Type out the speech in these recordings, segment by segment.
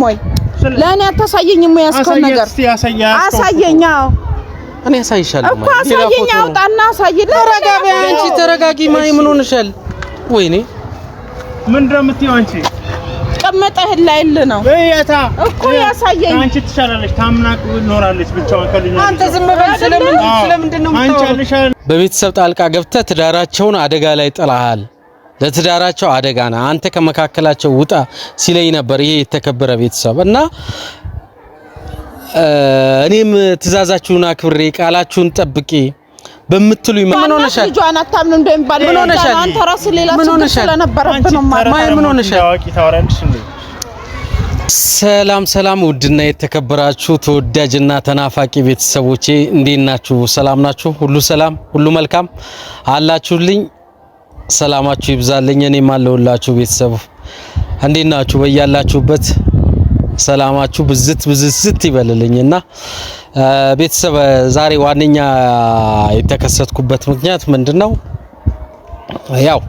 ወይ ለእኔ አታሳየኝም? ወይ ያዝከውን ነገር አሳየኝ። አዎ እኔ አሳይሻለሁ እኮ አሳየኝ። አውጣና አሳየኝ። ተረጋጊ አንቺ ተረጋጊ። ማይ ምን ሆነሻል? ወይኔ ምንድን ነው የምትይው አንቺ? ቀመጠህ ላይል ነው እየታ እኮ ያሳየኝ። አንቺ ትሻላለች፣ ታምና ኖራለች ብቻዋን ከልጇ። አንተ ዝም በል። ስለምንድን ነው የምታወራው? በቤተሰብ ጣልቃ ገብተህ ትዳራቸውን አደጋ ላይ ጥለሃል። ለትዳራቸው አደጋ ነህ አንተ፣ ከመካከላቸው ውጣ ሲለኝ ነበር። ይሄ የተከበረ ቤተሰብ እና እኔም ትእዛዛችሁን አክብሬ ቃላችሁን ጠብቄ በምትሉኝ ምን ሆነሻል? ልጇን አታምንም እንደሚባል ምን ሆነሻል? አንተ ራስህ ሌላ ምን ችግር ሆነሻል? ስለነበረብህ ነው ማለት ማይ ምን ሆነሻል? አዋቂ ታወራለሽ እንዴ? ሰላም ሰላም፣ ውድና የተከበራችሁ ተወዳጅና ተናፋቂ ቤተሰቦቼ እንዴት ናችሁ? ሰላም ናችሁ? ሁሉ ሰላም፣ ሁሉ መልካም አላችሁልኝ? ሰላማችሁ ይብዛልኝ። እኔም አለሁላችሁ። ቤተሰብ እንዴት ናችሁ? በያላችሁበት ሰላማችሁ ብዝት ብዝት ይበልልኝና ቤተሰብ ዛሬ ዋነኛ የተከሰትኩበት ምክንያት ምንድነው? ያው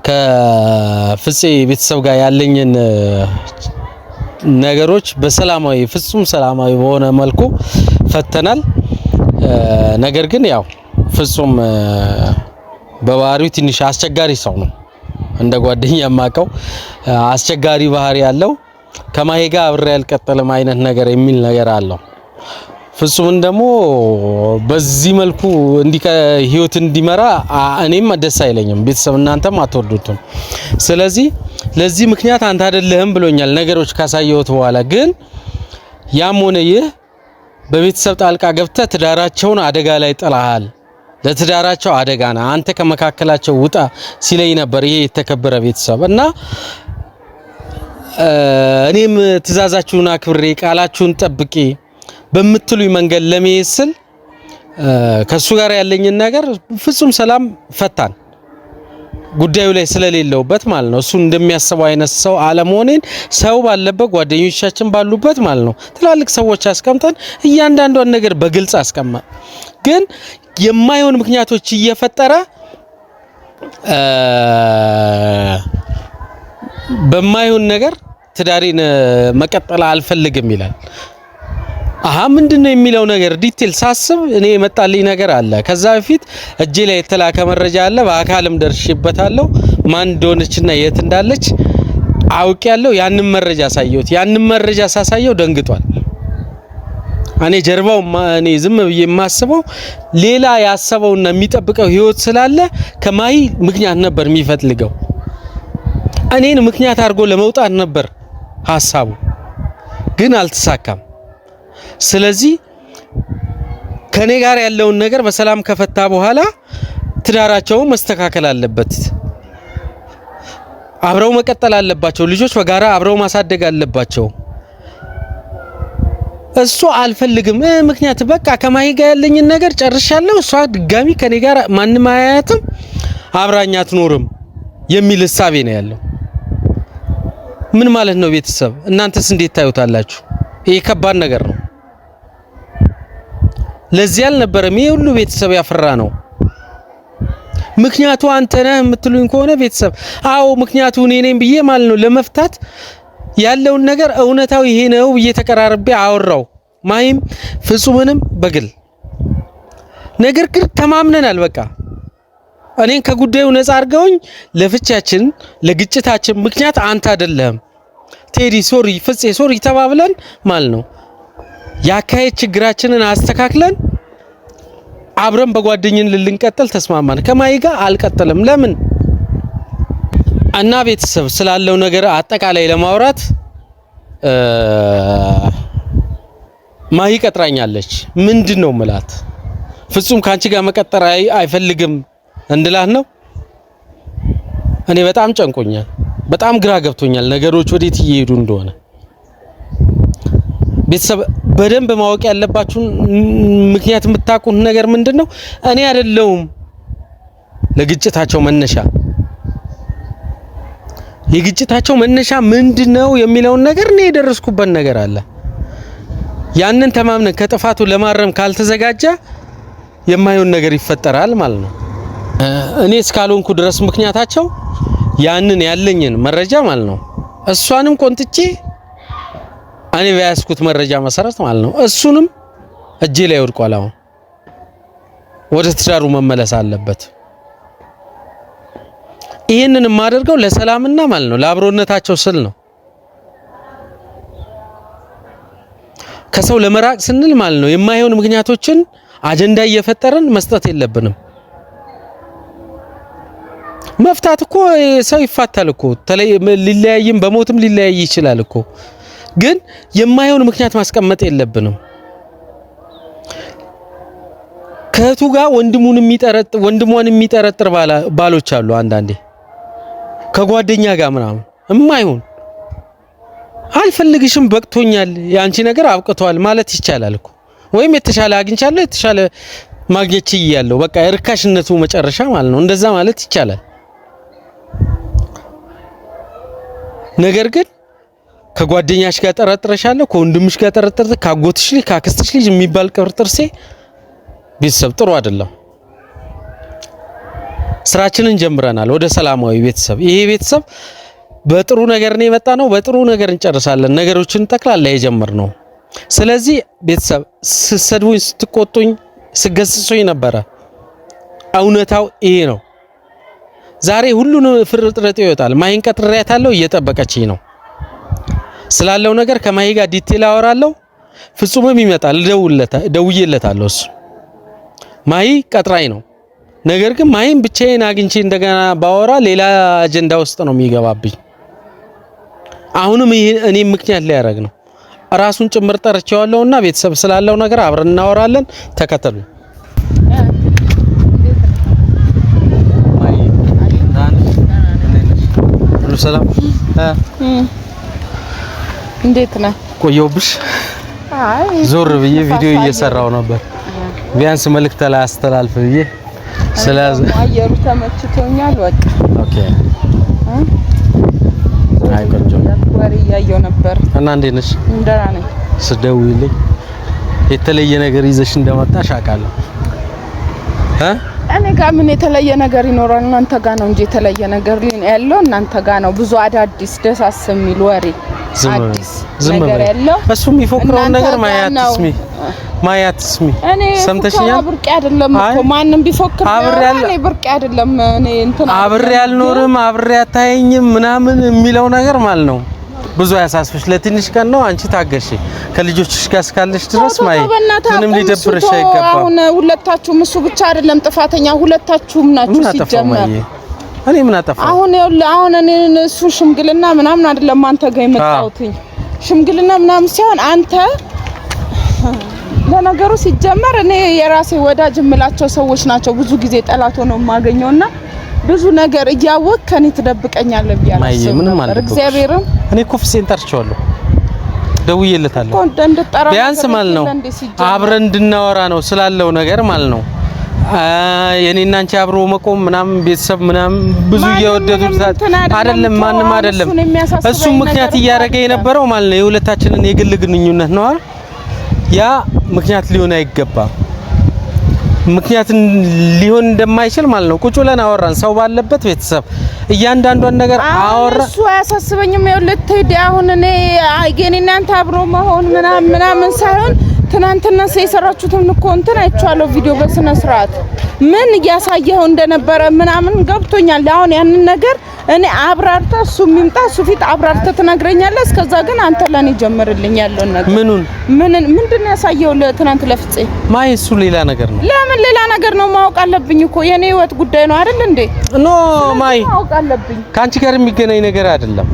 ከፍፄ ቤተሰብ ጋር ያለኝን ነገሮች በሰላማዊ ፍጹም ሰላማዊ በሆነ መልኩ ፈተናል። ነገር ግን ያው ፍጹም በባህሪው ትንሽ አስቸጋሪ ሰው ነው። እንደ ጓደኛ የማውቀው አስቸጋሪ ባህሪ ያለው ከማሄ ጋር አብሬ ያልቀጠልም አይነት ነገር የሚል ነገር አለው። ፍጹምን ደግሞ በዚህ መልኩ ህይወት እንዲመራ እኔም ደስ አይለኝም። ቤተሰብ እናንተም አትወዱትም። ስለዚህ ለዚህ ምክንያት አንተ አይደለህም ብሎኛል። ነገሮች ካሳየሁት በኋላ ግን ያም ሆነ ይህ በቤተሰብ ጣልቃ ገብተህ ትዳራቸውን አደጋ ላይ ጥለሃል፣ ለትዳራቸው አደጋ ነህ አንተ፣ ከመካከላቸው ውጣ ሲለኝ ነበር። ይሄ የተከበረ ቤተሰብ እና እኔም ትእዛዛችሁን አክብሬ ቃላችሁን ጠብቄ በምትሉኝ መንገድ ለመሄድ ስል ከሱ ጋር ያለኝን ነገር ፍጹም ሰላም ፈታን። ጉዳዩ ላይ ስለሌለውበት ማለት ነው። እሱ እንደሚያስበው አይነት ሰው አለመሆኔን ሰው ባለበት ጓደኞቻችን ባሉበት ማለት ነው ትላልቅ ሰዎች አስቀምጠን እያንዳንዷን ነገር በግልጽ አስቀመጥ። ግን የማይሆን ምክንያቶች እየፈጠረ በማይሆን ነገር ትዳሬን መቀጠል አልፈልግም ይላል። አሀ ምንድነው የሚለው ነገር detail ሳስብ እኔ የመጣልኝ ነገር አለ። ከዛ በፊት እጄ ላይ የተላከ መረጃ አለ። በአካልም ደርሼበታለሁ። ማን እንደሆነችና የት እንዳለች አውቄያለሁ። ያንን መረጃ አሳየሁት። ያንን መረጃ ሳሳየው ደንግጧል። እኔ ጀርባው እኔ ዝም ብዬ የማስበው ሌላ ያሰበውና የሚጠብቀው ህይወት ስላለ ከማሂ ምክንያት ነበር የሚፈልገው። እኔን ምክንያት አድርጎ ለመውጣት ነበር ሀሳቡ፣ ግን አልተሳካም። ስለዚህ ከኔ ጋር ያለውን ነገር በሰላም ከፈታ በኋላ ትዳራቸውን መስተካከል አለበት። አብረው መቀጠል አለባቸው። ልጆች በጋራ አብረው ማሳደግ አለባቸው። እሱ አልፈልግም ምክንያት በቃ ከማሂ ጋር ያለኝን ነገር ጨርሻለሁ፣ እሷ ድጋሚ ከኔ ጋር ማንም አያያትም፣ አብራኝ አትኖርም የሚል እሳቤ ነው ያለው። ምን ማለት ነው? ቤተሰብ እናንተስ እንዴት ታዩታላችሁ? ይሄ ከባድ ነገር ነው። ለዚህ አልነበረም ይሄ ሁሉ ቤተሰብ ያፈራ ነው። ምክንያቱ አንተ ነህ የምትሉኝ ከሆነ ቤተሰብ አዎ ምክንያቱ እኔ ነኝ ብዬ ማለት ነው ለመፍታት ያለውን ነገር እውነታው ይሄ ነው ብዬ ተቀራርቤ አወራው ማሂም ፍጹምንም በግል ነገር ግን ተማምነናል። በቃ እኔን ከጉዳዩ ነፃ አድርገውኝ ለፍቻችን ለግጭታችን ምክንያት አንተ አይደለህም ቴዲ sorry፣ ፍፄ sorry ተባብለን ማለት ነው የአካሄድ ችግራችንን አስተካክለን አብረን በጓደኝን ልንቀጥል ተስማማን። ከማሂ ጋር አልቀጥልም። ለምን እና ቤተሰብ ስላለው ነገር አጠቃላይ ለማውራት ማሂ ቀጥራኛለች። ምንድን ነው ምላት? ፍጹም ካንቺ ጋር መቀጠር አይፈልግም እንድላት ነው። እኔ በጣም ጨንቆኛል። በጣም ግራ ገብቶኛል፣ ነገሮች ወዴት እየሄዱ እንደሆነ። ቤተሰብ በደንብ ማወቅ ያለባችሁን ምክንያት የምታውቁት ነገር ምንድን ነው? እኔ አይደለሁም ለግጭታቸው መነሻ የግጭታቸው መነሻ ምንድነው የሚለውን ነገር እኔ የደረስኩበት ነገር አለ። ያንን ተማምነን ከጥፋቱ ለማረም ካልተዘጋጀ የማይሆን ነገር ይፈጠራል ማለት ነው። እኔ እስካልሆንኩ ድረስ ምክንያታቸው ያንን ያለኝን መረጃ ማለት ነው እሷንም ቆንጥጬ እኔ በያዝኩት መረጃ መሰረት ማለት ነው። እሱንም እጄ ላይ ወድቋል። አሁን ወደ ትዳሩ መመለስ አለበት። ይህንን የማደርገው ለሰላምና ማለት ነው ለአብሮነታቸው ስል ነው። ከሰው ለመራቅ ስንል ማለት ነው የማይሆን ምክንያቶችን አጀንዳ እየፈጠርን መስጠት የለብንም። መፍታት እኮ ሰው ይፋታል እኮ ሊለያይም በሞትም ሊለያይ ይችላል እኮ። ግን የማይሆን ምክንያት ማስቀመጥ የለብንም። ከእህቱ ጋር ወንድሙን የሚጠረጥር ወንድሟን የሚጠረጥር ባሎች አሉ። አንዳንዴ ከጓደኛ ጋር ምናምን የማይሆን አልፈልግሽም፣ በቅቶኛል፣ የአንቺ ነገር አብቅቷል ማለት ይቻላል እኮ። ወይም የተሻለ አግኝቻለሁ፣ የተሻለ ማግኘት ችያለሁ፣ በቃ እርካሽነቱ መጨረሻ ማለት ነው። እንደዛ ማለት ይቻላል። ነገር ግን ከጓደኛሽ ጋር ጠረጥረሻለሁ፣ ከወንድምሽ ጋር ጠረጥረ፣ ካጎትሽ ልጅ፣ ካክስትሽ ልጅ የሚባል ቅርጥርሴ ቤተሰብ ጥሩ አይደለም። ስራችንን ጀምረናል ወደ ሰላማዊ ቤተሰብ። ይሄ ቤተሰብ በጥሩ ነገር ነው የመጣ ነው፣ በጥሩ ነገር እንጨርሳለን። ነገሮችን ጠቅላላ የጀመርነው። ስለዚህ ቤተሰብ ስትሰድቡኝ፣ ስትቆጡኝ፣ ስገስጹኝ ነበረ። እውነታው ይሄ ነው። ዛሬ ሁሉንም ፍርጥርጥ ይወጣል። ማሂን ቀጥሬያታለሁ፣ እየጠበቀችኝ ነው። ስላለው ነገር ከማሂ ጋር detail አወራለሁ። ፍጹምም ይመጣል፣ ደውዬለታለሁ። እሱ ማሂ ቀጥራኝ ነው። ነገር ግን ማሂን ብቻዬን አግኝቼ እንደገና ባወራ ሌላ አጀንዳ ውስጥ ነው የሚገባብኝ። አሁንም እኔ ምክንያት ሊያደርግ ነው። ራሱን ጭምር ጠርቼዋለሁና ቤተሰብ ስላለው ነገር አብረን እናወራለን። ተከተሉ። ሁሉ ሰላም? እንዴት ነህ? ቆየሁብሽ። አይ ዞር ብዬ ቪዲዮ እየሰራው ነበር። ቢያንስ መልእክት ላስተላልፍ ብዬ ስለያዘ አየሩ ተመችቶኛል። በቃ okay። አይ ቆንጆ ወሬ እያየሁ ነበር። እና እንዴት ነሽ? ደህና ነኝ። ስደውይልኝ የተለየ ነገር ይዘሽ እንደመጣሽ አውቃለሁ። እኔ ጋር ምን የተለየ ነገር ይኖራል? እናንተ ጋር ነው እንጂ የተለየ ነገር ያለው እናንተ ጋር ነው። ብዙ አዳዲስ ደሳስ የሚል ወሬ አዲስ ነገር ያለው እሱ የሚፎክረውን ነገር ማያት ስሚ፣ ማያት ስሚ። ሰምተሽኛል? ብርቅ አይደለም እኮ ማንም ቢፎክር እኔ ብርቅ አይደለም። እኔ እንትን አብሬ አልኖርም አብሬ አታየኝም ምናምን የሚለው ነገር ማለት ነው ብዙ አያሳስብሽ። ለትንሽ ቀን ነው። አንቺ ታገሺ። ከልጆችሽ ጋር እስካለሽ ድረስ ማይ ምንም ሊደብርሽ አይገባም። አሁን ሁለታችሁም እሱ ብቻ አይደለም ጥፋተኛ፣ ሁለታችሁም ናችሁ ሲጀመር። እኔ ምን አጠፋሁ? አሁን ይኸውልህ፣ አሁን እኔ እሱ ሽምግልና ምናምን አይደለም አንተ ጋር የመጣሁት ሽምግልና ምናምን ሳይሆን አንተ ለነገሩ ሲጀመር እኔ የራሴ ወዳጅ የምላቸው ሰዎች ናቸው ብዙ ጊዜ ጠላት ሆነው የማገኘውና ብዙ ነገር እያወቅህ ከኔ ትደብቀኛለህ ብዬ አላስብም ነበር። እግዚአብሔርም እኔ እኮ ፍፄን ጠርቼዋለሁ፣ ደውዬለታለሁ። ቢያንስ ማለት ነው አብረን እንድናወራ ነው ስላለው ነገር ማለት ነው። የኔና አንቺ አብሮ መቆም ምናምን ቤተሰብ ምናምን ብዙ እየወደዱት አይደለም፣ ማንም አይደለም። እሱ ምክንያት እያደረገ የነበረው ማለት ነው የሁለታችንን የግል ግንኙነት ነው አይደል? ያ ምክንያት ሊሆን አይገባም። ምክንያት ሊሆን እንደማይችል ማለት ነው። ቁጭ ብለን አወራን፣ ሰው ባለበት ቤተሰብ እያንዳንዷን ነገር አወራ። እሱ አያሳስበኝም። ይኸውልህ ቴዲ፣ አሁን እኔ የኔና አንተ አብሮ መሆን ምናምን ምናምን ሳይሆን ትናንትና የሰራችሁትን እኮ እንትን አይቼዋለሁ፣ ቪዲዮ በስነ ስርዓት ምን እያሳየኸው እንደነበረ ምናምን ገብቶኛል። አሁን ያንን ነገር እኔ አብራርተህ እሱ የሚምጣ እሱ ፊት አብራርተህ ትነግረኛለህ። እስከዛ ግን አንተ ለኔ ጀምርልኝ ያለውን ነገር። ምኑን ምንድን ነው ያሳየኸው ትናንት ለፍፄ? ማይ እሱ ሌላ ነገር ነው። ለምን ሌላ ነገር ነው? ማወቅ አለብኝ እኮ የኔ ህይወት ጉዳይ ነው አይደል እንዴ? no ማይ ማወቅ አለብኝ። ከአንቺ ጋር የሚገናኝ ነገር አይደለም።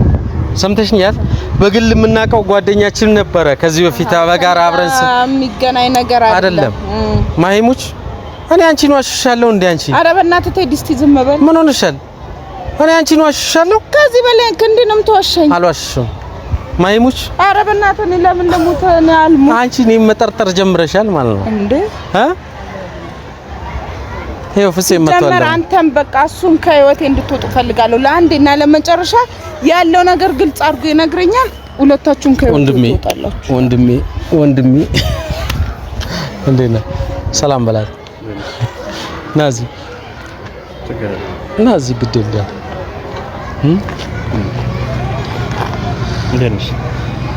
ሰምተሽኛል? በግል የምናውቀው ጓደኛችን ነበረ ከዚህ በፊት በጋራ አብረን የሚገናኝ ነገር አይደለም። ማሂሙች እኔ አንቺን ዋሽሻለሁ እንዴ? አንቺ ኧረ በእናትህ ቴዲ እስቲ ዝም በል። ምን ሆነሻል? እኔ አንቺን ዋሽሻለሁ? ከዚህ በላይ እንዴ ነው የምትዋሸኝ? አልዋሽሽም ማሂሙች። ኧረ በእናትህ እኔ ለምን ልሙት? እኔ አልሙት። አንቺ እኔን መጠርጠር ጀምረሻል ማለት ነው እንዴ? ይኸው ፍፄ መጥቷል። ጀመር አንተም በቃ እሱን ከህይወቴ እንድትወጡ ፈልጋለሁ። ለአንዴና ለመጨረሻ ያለው ነገር ግልጽ አድርጎ ይነግረኛል። ሁለታችሁም ከህይወቴ ትወጣላችሁ። ወንድሜ ወንድሜ እንዴት ነህ? ሰላም በላት። ናዚ ናዚ ግድ የለም። እንዴት ነሽ?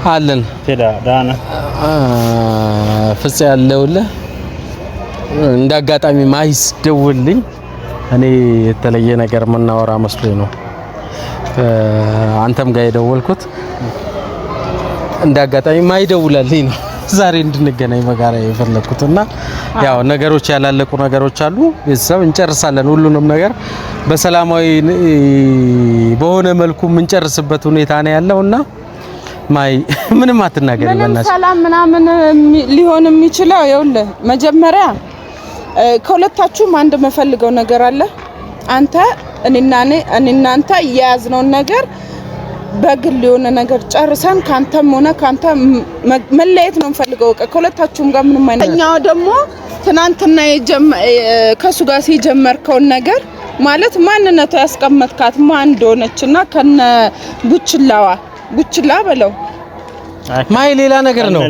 አለን ቴዳ ደህና ፍፄ ያለውልህ። እንደ አጋጣሚ ማሂስ ደውልኝ። እኔ የተለየ ነገር የምናወራ መስሎኝ ነው አንተም ጋር የደወልኩት። እንደ አጋጣሚ ማሂ ደውላልኝ ነው ዛሬ እንድንገናኝ በጋራ የፈለኩት እና ያው ነገሮች ያላለቁ ነገሮች አሉ። ቤተሰብ እንጨርሳለን። ሁሉንም ነገር በሰላማዊ በሆነ መልኩ የምንጨርስበት ሁኔታ ነው ያለውና ማይ ምንም አትናገሪ ምንም በእናትሽ። ሰላም ምናምን ሊሆን የሚችለው ይኸውልህ፣ መጀመሪያ ከሁለታችሁም አንድ የምፈልገው ነገር አለ። አንተ እኔና እኔና አንተ የያዝነውን ነገር በግል የሆነ ነገር ጨርሰን ካንተም ሆነ ካንተ መለየት ነው የምፈልገው። በቃ ከሁለታችሁም ጋር ምንም አይነት እኛው ደግሞ ትናንትና ከሱ ጋር ሲጀመርከውን ነገር ማለት ማንነቷ ያስቀመጥካት ማን እንደሆነችና ከነ ቡችላዋ ቡችላ በለው ማይ ሌላ ነገር ነው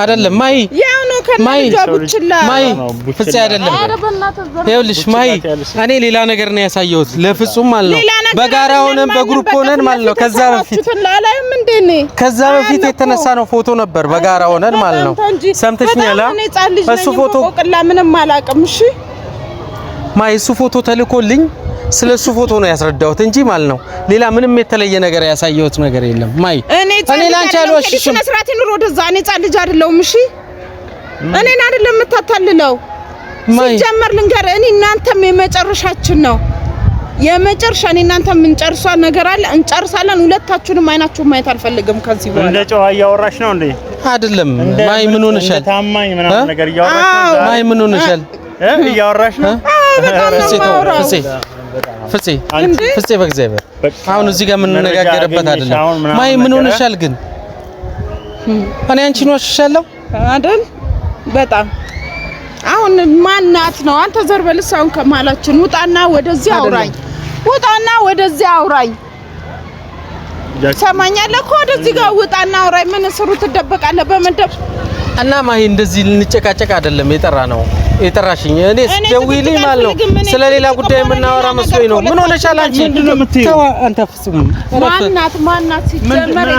አይደለም። ማይ ያው ነው ከነ ማይ ልጇ ቡችላ ማይ ፍፄ አይደለም። ይኸውልሽ ማይ እኔ ሌላ ነገር ነው ያሳየሁት ለፍጹም ማለት ነው። በጋራ ሆነን በ group ሆነን ማለት ነው። ከዛ በፊት ላላይም እንዴ እኔ ከዛ በፊት የተነሳ ነው ፎቶ ነበር በጋራ ሆነን ማለት ነው። ሰምተሽኛል? እሱ ፎቶ ቆቅላ ምንም አላውቅም። እሺ ማይ እሱ ፎቶ ተልኮልኝ ስለ እሱ ፎቶ ነው ያስረዳሁት እንጂ ማለት ነው ሌላ ምንም የተለየ ነገር ያሳየሁት ነገር የለም። ማይ እኔ እኔ ላንቺ አልዋሽሽም። ስነ ስርዓት ይኑር ወደዛ። እኔ ሕፃን ልጅ አይደለሁም። እሺ እኔን አይደለም የምታታልለው። ሲጀመር ልንገርህ፣ እኔ እናንተም የመጨረሻችን ነው የመጨረሻ። እኔ እናንተ የምንጨርሷ ነገር አለ፣ እንጨርሳለን። ሁለታችሁንም አይናችሁን ማየት አልፈልግም ከዚህ በኋላ። እንደ ጨዋ እያወራሽ ነው እንዴ? አይደለም ማይ ምን ሆነሻል? ታማኝ ምናምን ነገር እያወራሽ ነው። ማይ ምን ሆነሻል? እያወራሽ ነው። በጣም ነው የማወራው። ፍፄ ፍፄ በእግዚአብሔር አሁን እዚህ ጋር የምንነጋገርበት አይደለም። ማይ ምን ሆነሻል ግን? እኔ አንቺን ዋሽሻለሁ አይደል? በጣም አሁን ማናት ነው አንተ ዘር በልስ። አሁን ከመሀላችን ውጣና ወደዚህ አውራኝ፣ ውጣና ወደዚህ አውራኝ። ሰማኛለህ እኮ ወደዚህ ጋር ውጣና አውራኝ። ምን ስሩ ትደበቃለህ? በመደብ እና ማሂ እንደዚህ ልንጨቃጨቅ አይደለም የጠራ ነው የጠራሽኝ። እኔ ደውዪልኝ ማለት ነው ስለ ሌላ ጉዳይ የምናወራ መስሎኝ ነው። ምን ሆነሻል አንቺ? ተው አንተ ፍጹም ማናት ማናት ሲጀመር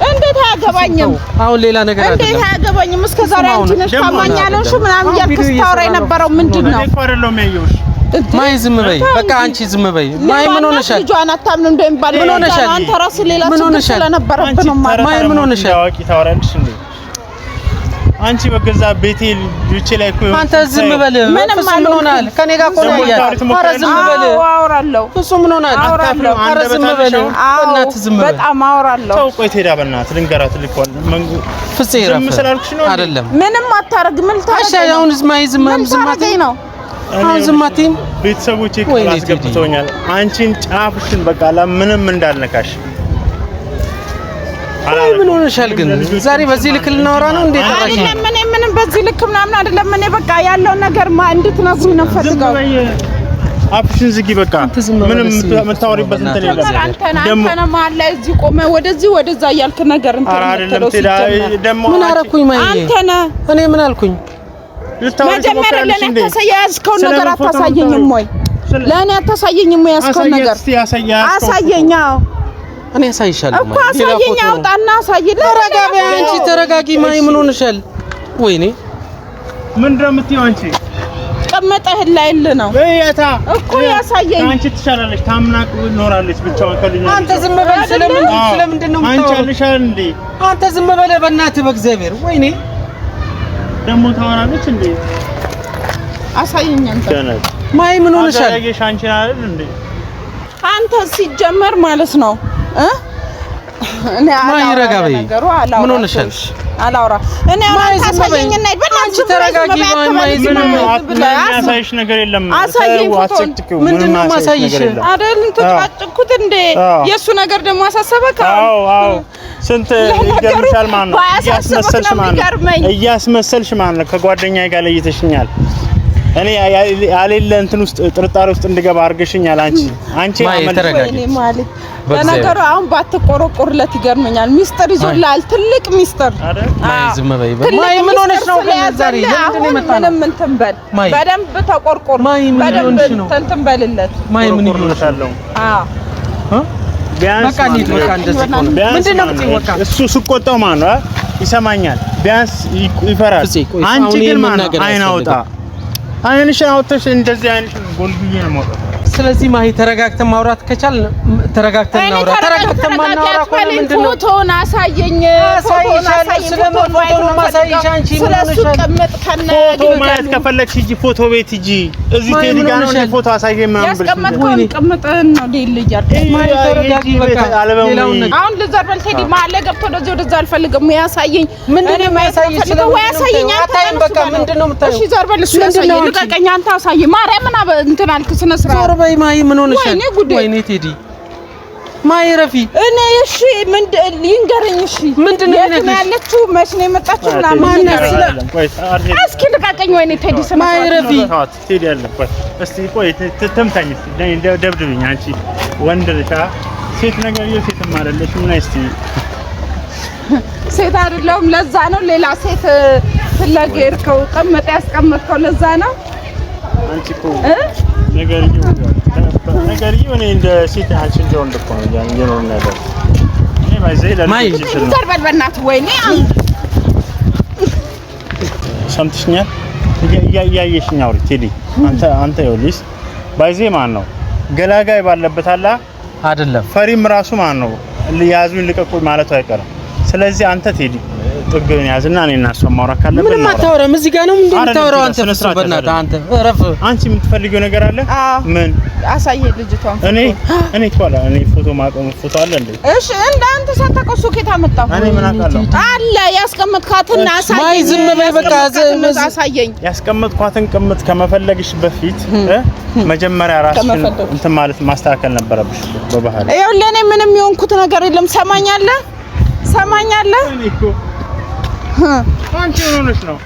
እንዴት አያገባኝም? አሁን ሌላ ነገር አይደለም። እንዴት አያገባኝም? እስከ ዛሬ አንቺ ነሽ ታማኝ ያልሆንሽው ምናምን እያልክ ስታወራ የነበረው ምንድን ነው? ማይ ዝም በይ በቃ አንቺ ዝም በይ። ማይ ምን ሆነሻል? ልጇን አታምንም እንደሚባል ምን ሆነሻል? አንተ ራስህ ሌላ ችግር ስለነበረብህ ነው። ማይ ምን ሆነሻል? አዋቂ ታወራለሽ እንዴ? አንቺ በገዛ ቤቴ ልጆቼ ላይ እኮ አንተ ዝም በል። ፍጹም ምን ሆነሃል? ከኔ ጋር እኮ ነው ያያት። ኧረ ዝም በል። አወራለሁ። ፍጹም ምን ሆነሃል? ኧረ ዝም በል። በእናትህ ዝም በል። በጣም አወራለሁ። ተው ቆይ ትሄዳ በእናትህ ልንገራት። ልኳል ፍፄ ዝም ስላልኩሽ ነው አይደለም። ምንም አታረግ። ምን እሺ አሁን ማይ ዝም ዝም አትይኝ ነው አሁን ዝም አትይም። ቤተሰቦቼ ቃል አስገብተውኛል። አንቺን ጫፍሽን በቃ ምንም እንዳልነካሽ። አይ ምን ሆነሻል ግን ዛሬ በዚህ ልክ ልናወራ ነው እንዴ? ጠራሽ? አይደለም እኔ ምንም በዚህ ልክ ምናምን አይደለም። እኔ በቃ ያለውን ነገር እንድትነግሩኝ ነው ፈልገው። አፍሽን ዝጊ በቃ። ምንም የምታወሪበት እንትን የለም። አንተ መሀል ላይ እዚህ ቆመህ ወደዚህ ወደዛ እያልክ ነገር እንትን አይደለም። ምን አደረኩኝ? ማይ አንተ ነህ። እኔ ምን አልኩኝ? መጀመሪያ ለእኔ የያዝከውን ነገር አታሳየኝም ወይ? ለእኔ አታሳየኝም ወይ? የያዝከውን ነገር አሳየኝ። አዎ እኔ አሳይሻለሁ እኮ አሳየኝ። አውጣና አሳየኝ። ተረጋጊ አንቺ ተረጋጊ። ማይ ምን ሆነሻል? ወይኔ ምንድን ነው የምትይው አንቺ? ቀመጠህ ላይል ነው በየታ እኮ ያሳየኝ። አንቺ ትሻላለች፣ ታምና ኖራለች ብቻዋን ከልጇ። አንተ ዝም በል። ስለምንድን ነው አንቺ አለሻል እንዴ? አንተ ዝም በል በእናትህ በእግዚአብሔር። ወይኔ ደግሞ ታወራለች እንዴ? አሳየኝ። አንተ ማይ ምን ሆነሻል? አሳየሽ አንቺን አይደል እንዴ? አንተ ሲጀመር ማለት ነው እኔ ማይ ረጋ በይ። ምን ሆነሻል? አላውራ እኔ አሁን አሳየኝና አንቺ ተረጋጊ። ማይ ዝም የሚያሳይሽ ነገር የለም። አሳየኝ። ፎቶውን ምንድን ነው የማሳይሽ? አይደል ተጨቃጨቅኩት እንዴ? የእሱ ነገር ደግሞ አሳሰበክ? አዎ አዎ። ስንት ይገርምሻል ማለት ነው። እያስመሰልሽ ማለት ነው። እያስመሰልሽ ማለት ነው። ከጓደኛዬ ጋር ለይተሽኛል። እኔ ያሌለ እንትን ውስጥ ጥርጣሬ ውስጥ እንድገባ አድርገሽኛል። አንቺ አንቺ ተረጋጊ። ለነገሩ አሁን ባትቆረቆርለት ይገርመኛል። ሚስጥር ይዞልሃል፣ ትልቅ ሚስጥር። ማይ ዝም በይ። ማይ ምን ሆነሽ ነው ግን ዛሬ? ለምንድን ነው የመጣነው? ምንም እንትን በል፣ በደንብ ተቆርቆር፣ ማይ ምን በደንብ ሆነሽ ነው? እንትን በልለት። ማይ ምን ሆነሽ ነው? አዎ ቢያንስ በቃ እንሂድ። በቃ እንደዚህ ከሆነ ቢያንስ ምንድን ነው ማለት የምትይኝ? በቃ እሱ ስቆጣው ማለት ነው ይሰማኛል፣ ቢያንስ ይፈራል። ፍፄ፣ ቆይ አንቺ አሁን ግን ይሄን ማለት ነው መናገር አይን አውጣ፣ አይንሽን አውጥተሽ እንደዚህ አይንሽን ጎልጉዬ ነው የማውጣው። ስለዚህ ማሂ ተረጋግተን ማውራት ከቻልን ተረጋግተን እኔ እናውራ። ተረጋግተን ማናወራ ከሆነ ተረጋግተን ምንድን ነው? ፎቶውን አሳየኝ፣ ፎቶውን አሳይሻለሁ። አሳየኝ። ስለምን ፎቶውን ማየት ፎቶ ነው ነው የማሳይሽ? የምፈልገው። አንቺ ምን ስለ እሱ ሆነሻል? ቅምጥ ከነ ፎቶ ግልገሉ ማየት ከፈለግሽ ሂጂ ፎቶ ቤት ሂጂ። እዚህ ማይ ቴዲ ምን ጋር ነው እኔ ሆነሻል? ፎቶ አሳየኝ ምናምን ብለሽ ያስቀመጥከውን ቅምጥህን ነው ሌል እያልኩ ማሂ ተረጋጊ። በቃ ሌላውን ነገር አሁን ልዘር በል ቴዲ፣ መሀል ላይ ገብቶ ወደዚህ ወደዛ አልፈልግም። ያሳየኝ ምንድን ነው እኔ ማየት የሚያሳይሽ? የምፈልገው ወይ ያሳየኝ። አንተ አታይም። ከእነሱ በቃ ጋር ነው። ምንድን ነው የምታየው? እሺ ዞር በል እሱ ምንድን ነው ያሳየኝ። አንቺ? ልቀቀኝ። አንተ አሳየኝ። ማርያምን እንትን አልክ ስነ ስርዓት ዞር በይ ማሂ፣ ምን ሆነሻል? ወይኔ ጉዴ። ወይኔ ቴዲ ማሂ ረፊ እኔ እሺ ምንድን ይንገረኝ። እሺ ምንድን ነው የት ነው የሚነግርሽ? ያለችው? መች ነው የመጣችው? ምናምን ማን ይንገረኝ። አይደለም፣ ቆይ አርሄድ እስኪ ልቀቀኝ። ወይኔ ቴዲ ስነ ማሂ ስርዓት ረፊ ተዋት፣ ቴዲ አለ። ቆይ እስቲ ቆይ ትምታኝ እስቲ ነይ፣ ደብድብኝ። አንቺ ወንድ ልጅ አ ሴት ነገር ሴትም አይደለሽም። ነይ እስቲ ሴት አይደለሁም። ለዛ ነው ሌላ ሴት ፍለጋ የሄድከው ቅምጥ ያስቀመጥከው ለዛ ነው አንቺ እኮ እ ነገርየው ነገርየው እኔ እንደ ሴት አንቺ እንደ ወንድ እኮ ነው እየኖርን ያለው። እኔ ባይዘይ ማይ ለልጅ ስል ነው። ዘር በል በእናትህ። ወይኔ ሰምተሽኛል? እያየሽኝ አውሪ ቴዲ። አንተ አንተ ይኸውልሽ ባይዘይ ማን ነው ገላጋይ ባለበት አላ አይደለም ፈሪም ራሱ ማን ነው ያዙኝ ልቀቁኝ ማለቱ አይቀርም። ስለዚህ አንተ ቴዲ ጥግን ያዝና እኔ እና እሷ ማውራት ካለብን ምንም እናውራ። አታወራም። እዚህ ጋር ነው እንዴ አይደለም የምታወራው አንተ? ስነ ፍጹም ስርዓት በእናትህ ያዝ አንተ እረፍ። አንቺ የምትፈልጊው ነገር አለ? አዎ። ምን? አሳየኝ ልጅቷን። እኔ እኔ እኮ አለ እኔ ፎቶ ማቆም ፎቶ አለ እንዴ? እሺ እንደ አንተ ሳታውቀው እሱ ከየት አመጣው? እኔ ምን አውቃለሁ? አለ ያስቀመጥካትን አሳየኝ። ማይ ዝም በይ በቃ። ያስቀመጥካትን አሳየኝ። ያስቀመጥኳትን ቅምጥ ከመፈለግሽ በፊት መጀመሪያ ራስሽን ከመፈለግሽ። እንትን ማለት ማስተካከል ነበረብሽ በባህሪ። ይኸውልህ እኔ ምንም የሆንኩት ነገር የለም። ሰማኛለህ? ሰማኛለህ? እኔ እኮ አንቺ ምን ሆነሽ ነው?